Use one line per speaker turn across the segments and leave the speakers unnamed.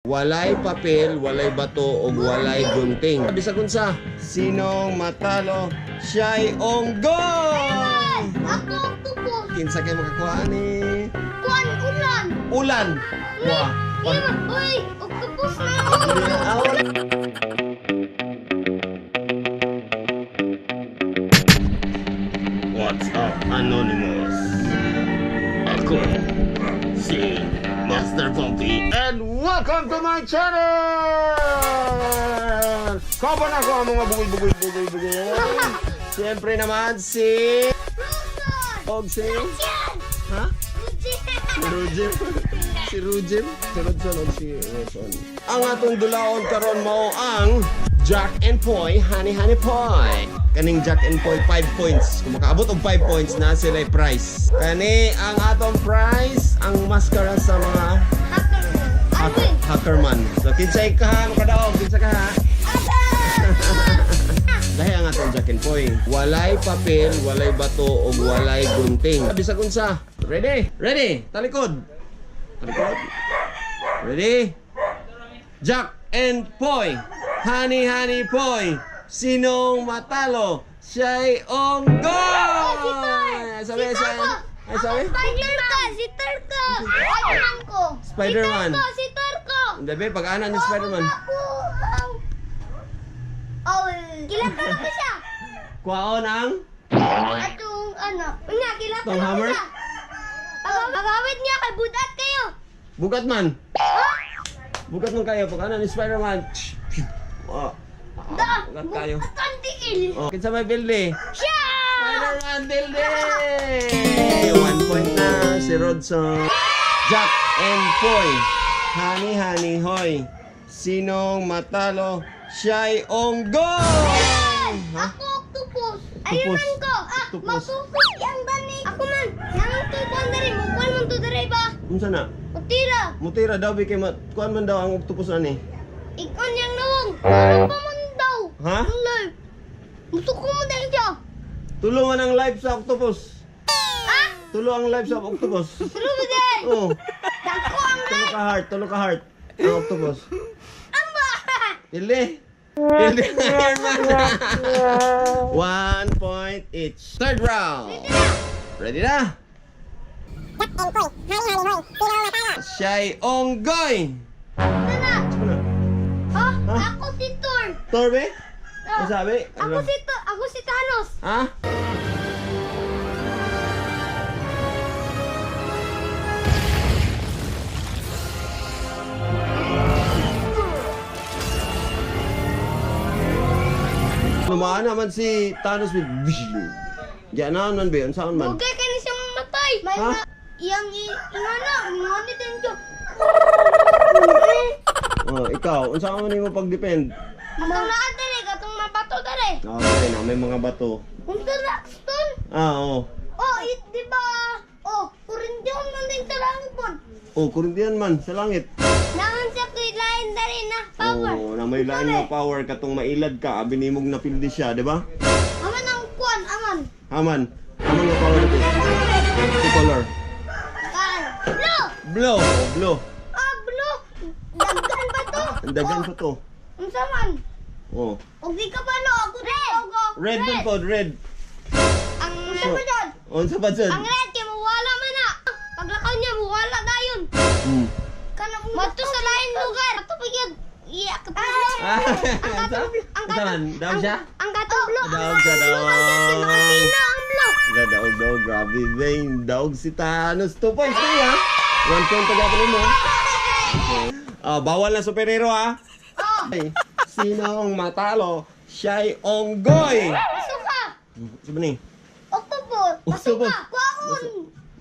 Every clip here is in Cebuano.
Walay papel, walay bato, o walay gunting. Bisag unsa, sinong matalo, siya'y onggoy!
Ako octopus.
Kinsa kay makakuha ni?
Kuan ulan.
Ulan. Wa.
Uy, uy, octopus na.
What's up, Anonymous? Ako, si Master Pompey, and welcome to my channel! Kapan ako ang mga bugoy, bugoy, bugoy, bugoy. Siyempre naman si...
Roson.
Og si...
Yan.
Ha?
Rujin.
Si Rujim. Si Rujim. Si Rodson o si Roson. Ang atong dulaon karon mao ang Jack and Poy, Honey Honey Poy. Kaning Jack and Poy 5 points. Kung makaabot og 5 points na sila prize. Kani ang atong prize ang maskara sa mga
Hacker. Alvin.
hackerman. So kinsay ka ha, makadaog, kinsa ka ha? Dahil ang atong Jack and Poy. Walay papel, walay bato, o walay gunting. Bisag unsa. Ready? Ready? Talikod. Talikod. Ready? Jack and Poy. Honey, honey, Poy. Sinong matalo? Siya'y onggoy! Sabi,
Si
sabi.
Taco.
Ay, sabi?
Si Turko. Si Turko. Spiderman ko.
Spiderman.
Si Turko. Si Turko.
Hindi, be, pag-ana ni Spiderman.
Ako ang... Oh, kilata ko siya.
Kuwaon ang...
Atong ano. Una, kilata
Tong
ko
hammer?
siya. Pagawit niya kay budat kayo.
Bugat man.
Ha?
Bugat man kayo. Pag-ana ni Spiderman. Oh.
Da,
Bugat kayo.
bugat ang tiil.
Oh, kinsa may bilde?
Siya!
Spider-Man bilde! 1 point na si Rodson. Jack and Poy. Honey, honey, hoy. Sinong matalo, siya'y onggoy! Ha?
Ako octopus.
Octopus.
Ayun ko. Ah,
Octopus.
mapupot ang dani. Ako man. Nangang tubuan diri. Mukwan man to diri ba?
Unsa na?
Utira.
Mutira daw, bi kay kuan man daw ang octopus ani.
Ikon yang nawong. Tulong pa man daw.
Ha?
Ang life. Musuko mo dahil siya.
Tulungan ang life sa octopus.
Ha?
Tulo ang life sa octopus.
Tulong mo dahil.
Oh,
Dagko ang
tulo ka heart, tulo ka heart. Ang octopus.
amba.
Pili. Pili Iron Man. 1 point each. Third round. Ready na? Siya'y onggoy.
Ano na?
Ano?
Ha?
Ha?
Ako si Thor.
Torbe?
Ah,
Ano sabi?
Ako si Thor. Ako si Thanos.
Ha? Lumaan naman si Thanos with... Diyan man ba yun? Saan man?
Huwag kay ni siya mamatay. May
Ha?
na, iyang ingana, ingani din siya.
Oh, ikaw, unsa man nimo pag-depend?
Atong naa diri, katong mabato diri.
Okay, na may mga bato.
Unsa na stone?
Ah, oo.
Oh, it, di ba? Oh, kurindyon man din sa langit bon.
Oh, kurindian man sa langit.
Naman siya kay lain diri na power.
Oh, na may lain nga power katong mailad ka, abi nimog napildi siya, di ba?
Aman ang kuan, aman.
Haman. Haman nga power dito. Two color.
Kan. Blue.
Blue. Oh, blue.
Ah, blue. Daghan ba to?
Ang dagan pa to.
Unsa man?
Oh.
Og di ka balo ako red.
Red man pod, red.
Ang unsa ba dyan?
Oh, unsa pa dyan?
Ang red kay mawala man na. Paglakaw niya mawala dayon. Mato sa lain lugar. Ato pa gyud. Iya katulong.
Ah,
Ang katong ang
Unsa man? Daw siya?
Ang katong blue.
Daog siya, daog.
Makatina ang blue.
Ga, daog, daog. Grabe, Bane. Daog si Thanos. 2 points na ha. 1 point pag mo. Ah, bawal na superhero ha.
Oh,
Ay, sino ang matalo? Siya'y onggoy.
Basuka.
Sabi ni?
Octopus.
Octopus.
Basuka. Kuwaon.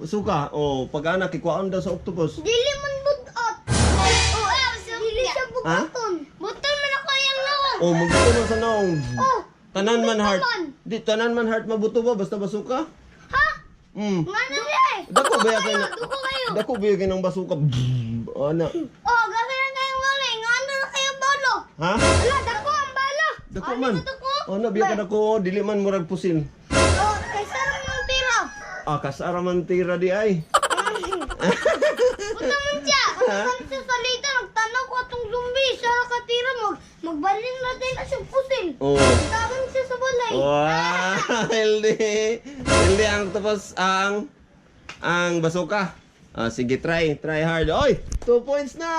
Suka. Oh, pag anak, kikuhaan daw sa octopus.
Dili man budot. Oh, dili siya bugaton. Buton man ako yang nawong.
Oh, magbuto man sa naong.
Oh,
Tanan man heart.
man.
Di, tanan man heart mabuto ba? Basta basuka?
Ha?
Mm.
Nga na siya eh.
Dako ba yan
Kayo,
na?
duko kayo.
Dako ba yan ng basuka? Ana.
Oh, gasa na kayong balo. eh. Nga na kayo balo.
Ha?
Ala, dako ang bala.
Dako
Ano
man.
ba dako?
Ana, biya ka dako. Dili man murag pusil.
Oh, kaysa lang ng tira.
Ah, kasara man tira di ay.
Punta man siya. Punta man siya sa lita. Nagtanaw ko. makatira mo, magbalin na din na siya pusil.
Oh.
Tabang siya sa balay.
Wow! Hindi. Hindi ang octopus ang basuka. Ah, sige, try. Try hard. Oy! 2 points na!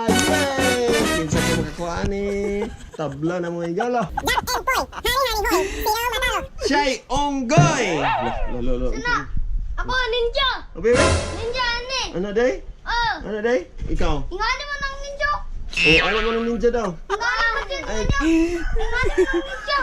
Yay! Kinsa kayo makakuha ni? Tabla na mga igala. Siya'y unggoy! Lo, lo, lo.
Na, ako ninja.
Oh, baby?
Ninja ani.
Ano day?
Oh,
Ano day? Ikaw?
ingani mo ng ninja.
Oh, ano mo ng ninja daw?
Ingani mo ng
Ay.
ninja. Ingani mo ng ninja.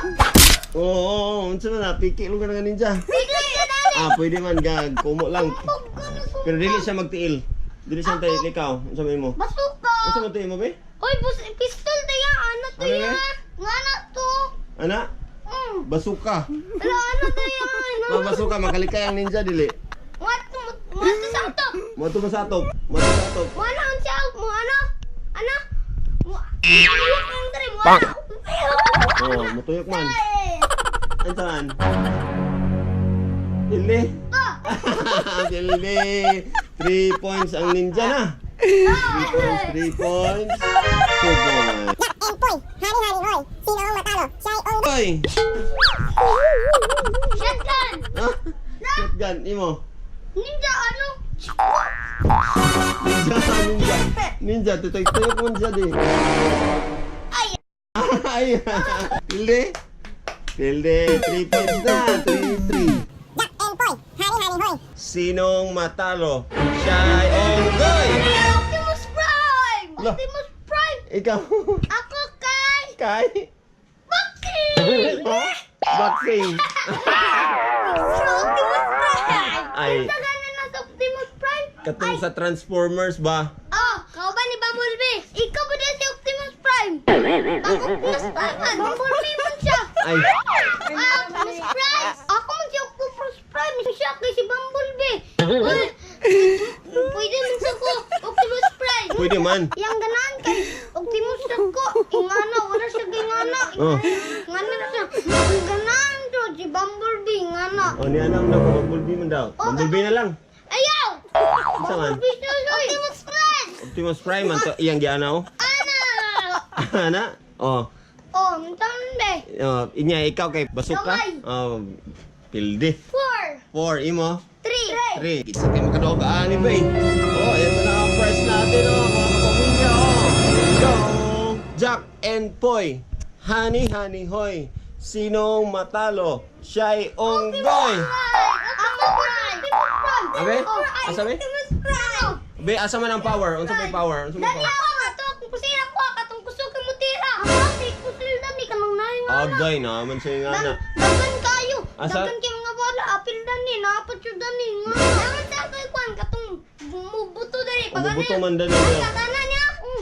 Oo, oh, unsa man na? Piki lugar nga ninja.
Bigla ka dali.
Ah, pwede man gag. Kumo lang.
Pag ano
Pero dili siya magtiil. Dili siya magtiil. Ikaw, unsa man mo?
Basuka.
Unsa man tiil mo, be?
Hoy, bus pistol tayo. Ano to
Ano
ya?
eh?
Nga na to.
Ana? Basuka.
Ala, ano to ya? Ano?
Ma basuka makalikay ang ninja dili.
What? What to sa to?
Mo to sa atop. Mo to sa atop.
Mo ano ang siya? Mo ano? Ano? Mo ano ang dre? Mo ano?
Oh, mutuyok man. Unsa man? Dili. Dili. 3 points ang ninja na. 3 points, 3 points. 2 points. Oy!
Shotgun!
Ah, shotgun, imo.
Ninja ano?
Ninja, ninja. Ninja, tutuyok mo siya di.
Ay!
Ay! Pilde. Pilde, 3 points na. 3-3. Sinong matalo? Siya'y unggoy!
Optimus Prime!
Lo.
Optimus Prime!
Ikaw,
Ako kay
kay?
Boxing!
Ha? Boxing.
Optimus Prime!
Ay.
Sa ganan na sa Optimus Prime?
Katong sa Transformers ba?
Oh, kau ba ni Bumblebee? Ikaw ba din si Optimus Prime? Ang Optimus Prime man, Bumblebee man siya.
Ay,
Ah, Optimus Prime! Ako man si Optimus Prime, siya kay si Bumblebee. Uy, pwede man sa ko, Optimus Prime.
pwede man.
Yang ganaan kay Optimus ako, ingana, wala siya gingana.
Oh.
Ingana siya. Ang ganaan to, si Bumblebee, ingana.
Oh, ni alam daw, Bumblebee man daw. Bumblebee na lang.
Ayaw!
Isa man.
Bumblebee siya, Optimus Prime!
Optimus Prime man to iyang gianaw.
Ana!
Ana? Oh.
Oh, ang be.
Oh, inya ikaw kay basuka.
Gamay.
Oh, pilde.
4,
4 imo.
3.
3. Isa kay makaduog ani ba eh. Oh, ito na ang price natin oh, mga kapamilya oh. Go! Jack and Poy. Honey, honey, hoy. Sinong matalo? Siya'y unggoy.
Ako Prime!
Abe? Asa be?
Optimus Prime!
Be, asa man ang power? Unsa may power? Unsa may
Dali
power?
ako nga to, kung kusira ko, katong kusog ka mo tira. Ako, si kusil dani, kanang naay nga na.
Agay naman siya nga na.
Dagan kayo.
Asa?
Dagan kay mga bola, apil dani, naapat yun dani. Nga. Naman sa ako'y kwan, katong bumubuto dani. Pag ano
Bumubuto
yan,
man dani.
Sa kanan niya, boom!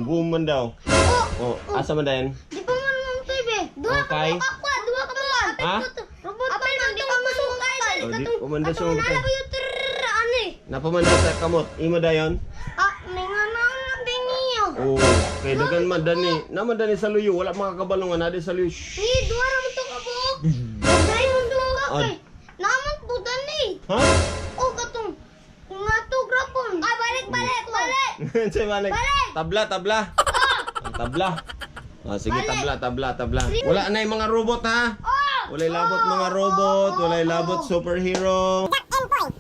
Boom man daw.
Oh,
Oh, asa man dayon?
di pa man mong TV. Duha ka
Okay.
mo kakwa, duha ka man.
Ha?
Robot pa man, di pa man mong
Oh, di pa man daw siya
Katong
mamatay.
nala ba yung trrrr, ano eh.
Napaman na sa kamot. Imo dayon?
Ah, may nga na ang niyo.
Oh, kay dagan man dani. Naman dani sa luyo, wala makakabalo nga na sa luyo. Shh.
Ni, duha ra man to kabuok. Dahil mo duha ka
Ad.
kay. Naman po dani.
Ha?
O katong nga to grapon. Ah, balik balik balik.
Say balik.
Balik!
Tabla, tabla. Ah, tabla. Ah, sige,
Balik!
tabla, tabla, tabla. Wala na yung mga robot ha.
Oh!
Walay labot mga robot, walay labot superhero.
Octopus!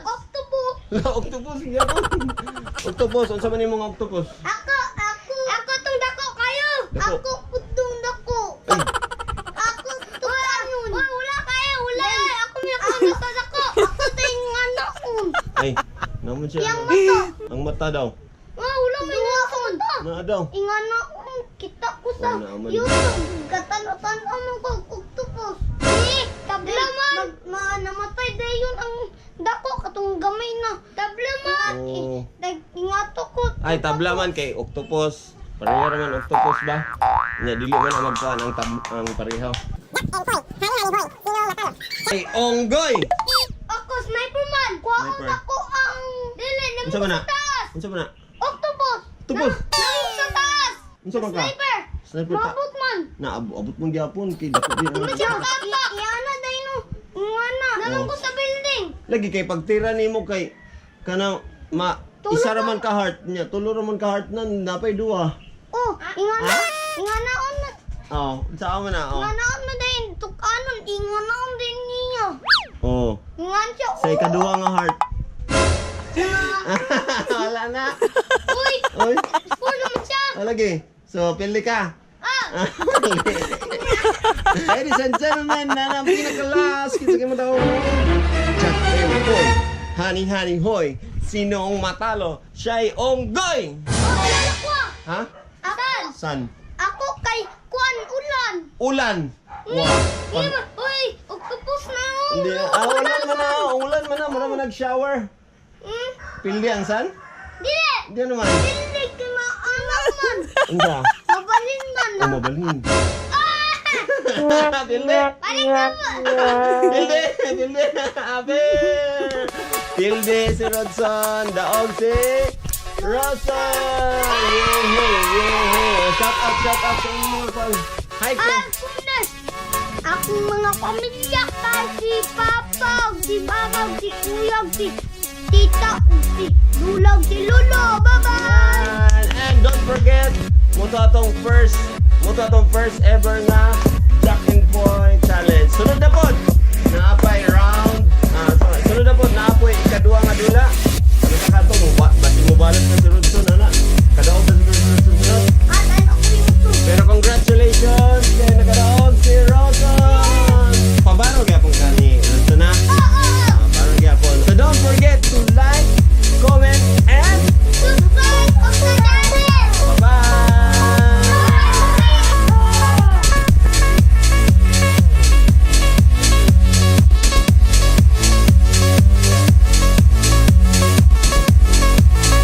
Octopus!
La, octopus gyapon. Octopus, unsa man imong octopus?
Ako, ako. Ako tong dako kayo.
Dako.
Ako putong dako.
Ay,
Ako tong kanon. Uy, wala kayo, wala. Ako may ako sa dako. Ako tayong anak ko.
Ay, naman siya.
Yang mata.
Ang mata daw.
Ah, wala may nakon.
Na daw.
Ingana ko, kita ko sa
Wala man.
YouTube. Katano-tano mo ko octopus. Eh, tabla man. Ma, namatay dayon ang dako katong gamay na. Tabla man.
Oo.
Eh, ingato ko.
Ay, tabla man kay octopus. Pareho ra man octopus ba? Nya dili man ang magkuan ang pareho. Ay, onggoy.
Ako sniper man. Kuha ko
Sniper.
dako ang dili namo
Unsa man na?
sa taas.
Unsa man na?
Octopus.
Octopus.
Namo sa taas.
Unsa man ka?
Sniper.
Sniper ta.
Mabot man.
Na abot mong gyapon kay dako di
Di ba
ang.
siya kapak? Iyana dahil no. Ingana. Nanong
Oh.
ko sa building.
Lagi kay pagtira nimo kay kanang ma
Tulo
Isa ra man ka heart niya. Tulo ra man ka heart nan, napay duha.
Oh, ingana, inganaon na.
Oh, saan mo na? Oh.
Inganaon na din. Tukanon, inganaon din niya.
Oh.
Ingan siya.
Sa ikaduha nga heart. Wala na.
Uy,
Oy,
full naman siya.
wala gi. So, pili ka.
Ah,
Ladies and gentlemen, na ang pinaka-last. Kinsa kay mo daw? Jack and Hoy. Honey, honey, hoy. Sino ang matalo? Siya'y onggoy!
Oh, wala ko.
Ha?
Ako.
San?
Ako kay Kuan Ulan.
Ulan. Wow.
Hindi ba? Uy, octopus na yun.
Hindi na. Ah, ulan man na. Ulan man na. Mura man nag-shower. Pili ang san?
Dili.
Hindi naman.
Dili ka na anak man.
Unsa?
Mabalin man
Oh,
na.
mabalhin.
Ah!
Pildi!
Balik na mo.
Pildi! Pildi! Abe! Pildi si Rodson! Daog si Rodson! Yehey! Yehey! Shout out sa inyong mga pal. Hi ko!
Ah, kunas. Akong mga pamilya kay si Papa, ug si Mama, ug si Kuya, ug si Tita, ug si Lula, ug si Lolo. Bye-bye!
And don't forget, mo to atong first ever nga Jack and Poy Challenge. Sunod na pod, naapay round, ah, sorry, sunod na pod, naapoy ikaduha nga dula.